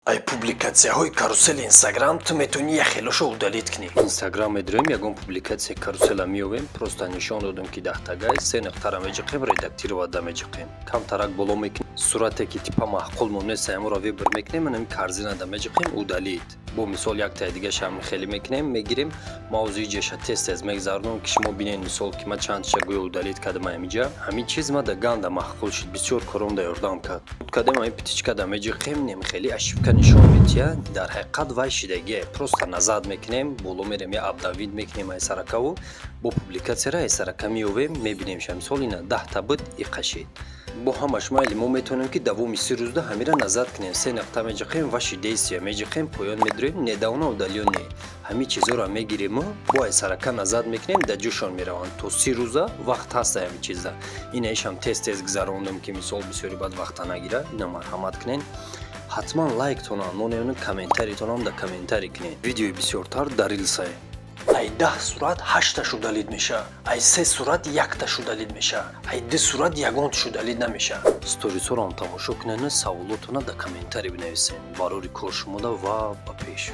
Ай публикатсияҳои карусели Инстаграм ту метавонӣ як хелошо удалить кунӣ. Инстаграм медроем, ягон публикатсия карусела меёвем. Просто нишон додем, ки даҳтагай се нуқтара меҷиқем, редактировать меҷиқем, камтарак боло мекунем, сурате ки типа маъқулмон нест, ҳамонро выбор мекунем, анами корзинада меҷиқем, удалить. Бо мисол, яктаи дигаша хеле мекунем, мегирем, мавзӯи ҷеша тез тез мегзаронам, ки шумо бинед, мисол, ки ман чандша гӯё удалить кардам. Ҳамиҷа ҳамин чиз ма да ганда маъқул шуд, бисёр кором да ёрдам кард. Кардем, ҳамин птичкада меҷиқем, нем хеле ошибка нишон метиҳад, дар ҳақиқат вай шидагие. Просто назад мекунем, боло мерем, я обновить мекунем ай саракаву бо публикатсияра ай сарака меёвем, мебинем ша. Мисол, ина 10-та буд, иқашид. Бо ҳамаш майли, мо метавонем, ки давоми 30 рӯзда ҳамира назад кунем. Се нуқта меҷиқем, ваши действия меҷиқем, поён медроем, недавно удалённые, ҳамин чизҳоро мегириму бо ай сарака назад мекунем, дар ҷӯшон мераванд. То 30 рӯза вақт ҳаст ҳамин чиза. Ина ишам тез тез гузарондам, ки мисол бисёри баъд вақта нагира. Ина марҳамат кунен, ҳатман лайктонам монену комментаритонам дар комментарий кунед. Видеои бисёртар дар рилсае. Ай 10 сурат ҳашташ удалить меша, ай се сурат якташ удалить меша, ай ду сурат ягонташ удалить намеша. Сторисҳоро тамошо кунену саволотона дар комментарий бинависед. Барори кор шумода ва ба пеш.